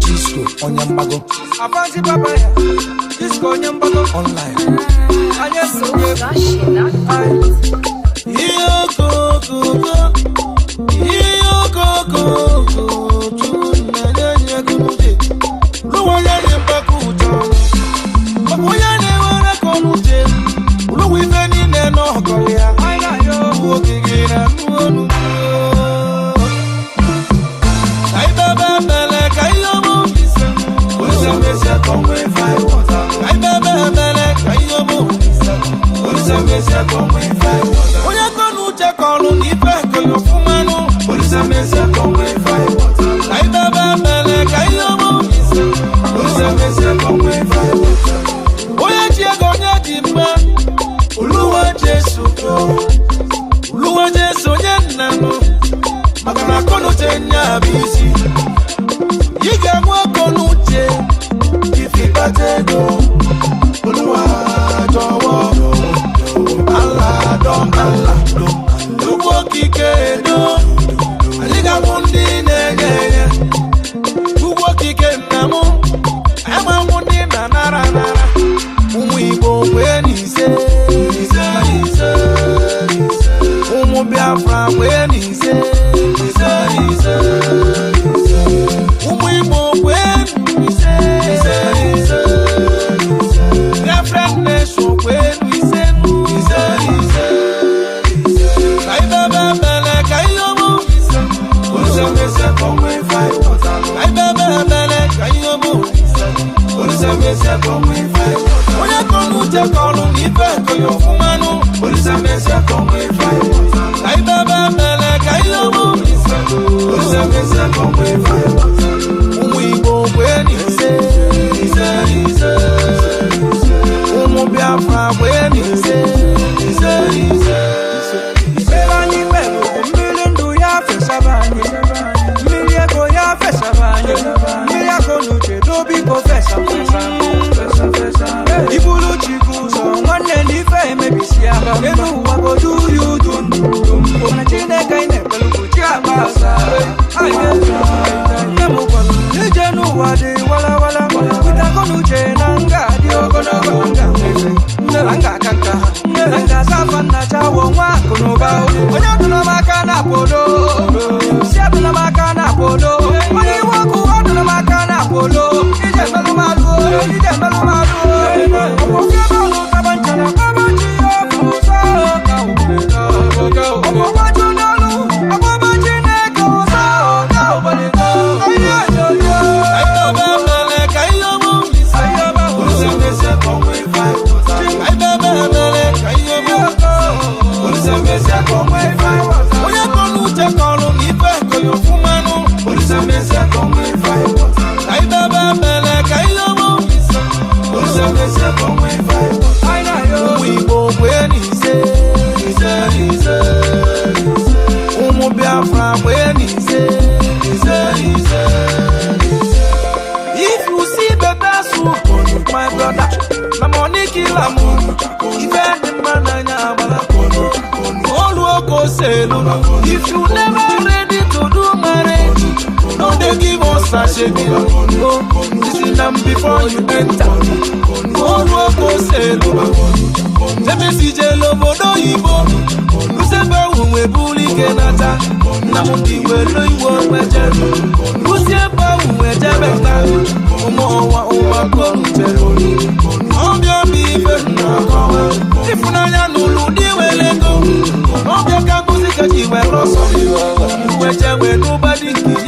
Chisco onye mgbago. Afansi papa ya, Chisco onye mgbago. Online. Anyị esonye. Ihe okokoko, ihe okokoko, chunyanyanyagunuche luwanyanye mpaka ụjọ maka onye na-ewere akọnuche uluwa ife niile n'ọkọrọ ya ogige na nnụọnụ. Ka ibebe emele ka ihe ọma obi si. Ka ibebe emele ka ihe ọma obi si. Onye kọnuche kọlụ na ife kọlụ ọfụmanụ. Ka ibebe emele ka ihe ọma obi si. Onye ji ego, onye ji mma, Oluwa Jesu, Oluwa Jesu, onye nna nụ maka na akọnuche nya bụ isi. Ị ga-enwe akọnuche ife ịkpata ego. Oluwa jọ̀wọ́, Allah dọ Allah, Chukwu okike edo, anyị ga-abụ ndị na-enye enye. Chukwu okike nna m, amanwụ ndị na-anara anara. Ụmụ Igbo kwee n'ise, ise ise. Ụmụ Biafra kwee n'ise, ise ise. Ụmụ Igbo kwee n'ise, ise ise. Biafra nation kwee n'ise, ise ise. Ka ibebe emele ka ihe ọma obi si. Ka ibebe emele ka ihe ọma obi si. Onye kọnuche kọlụ na ife kọlụ ọfụmanụ. Ka ibebe emele ka ihe ọma obi si. Ụmụ Igbo kwee n'ise, ise ise. Ụmụ Biafra kwee n'ise, ise ise. Ikpere anyị kpere bụ mmiri ndụ ya fesaba anyị, mmiri ego ya fesaba anyị, mmiri akọ na uche dobiko fesa fesa. Ibulu chukwu ụzọ nwanne na ife emebisi ya elu ụwa godu ya udu ndụ, mana Chineke anyị na-ekpere bụ chi akpa asa. Nne m gwara m ije n'ụwa dị walawala wite akọ na uche na nga dị ogologo, nga efe na nga aka nka na nga asa afa nna chawo nwa akụ na ụba. Onye dụrụ m aka na polo si adụla m aka na polo, onye iwe ọkụ adụla m aka na polo, ije melụ m alụ, ije melụ m alụ. Ọkwụsị ebe ọlụ taba nchara kpaba chi ya ọfụ ụzọ ka ọgbọgbaju n'ọlụ ọgbọgba Chineke ụzọ ka ụbọchị ihe onyonyo. Ka ibebe emele ka ihe ọma obi si. Ka ibebe emele ka ihe ọma obi si. Onye kọnuche kọlụ na ife kọlụ ọfụmanụ. Ka ibebe emele ka ihe ọma obi si. Ụmụ Igbo kwee n'ise, ise ise. Ụmụ Biafra kwee n'ise, ise ise. If you see better soup, my brother, na money kill am. Ife dị mma n'anya agbala olu oko selu. If you never ready to do marriage, no dey give us asebi. Oh, listen am before you enter. Olu oko selu. Jemesi jelu obodo oyibo, lusebe uwe buru ike nata. Nna m dị welu iwe weje, lusi ebe ahụ wee jebe nta. Ụmụ ọnwa ụwa koruche ọbịa bụ ife na-akọwa ịfụnanya n'ụlọ ụdị were ego ọbịa ka nkụzi ka ji were ọsọ weje wee n'ụba dị nke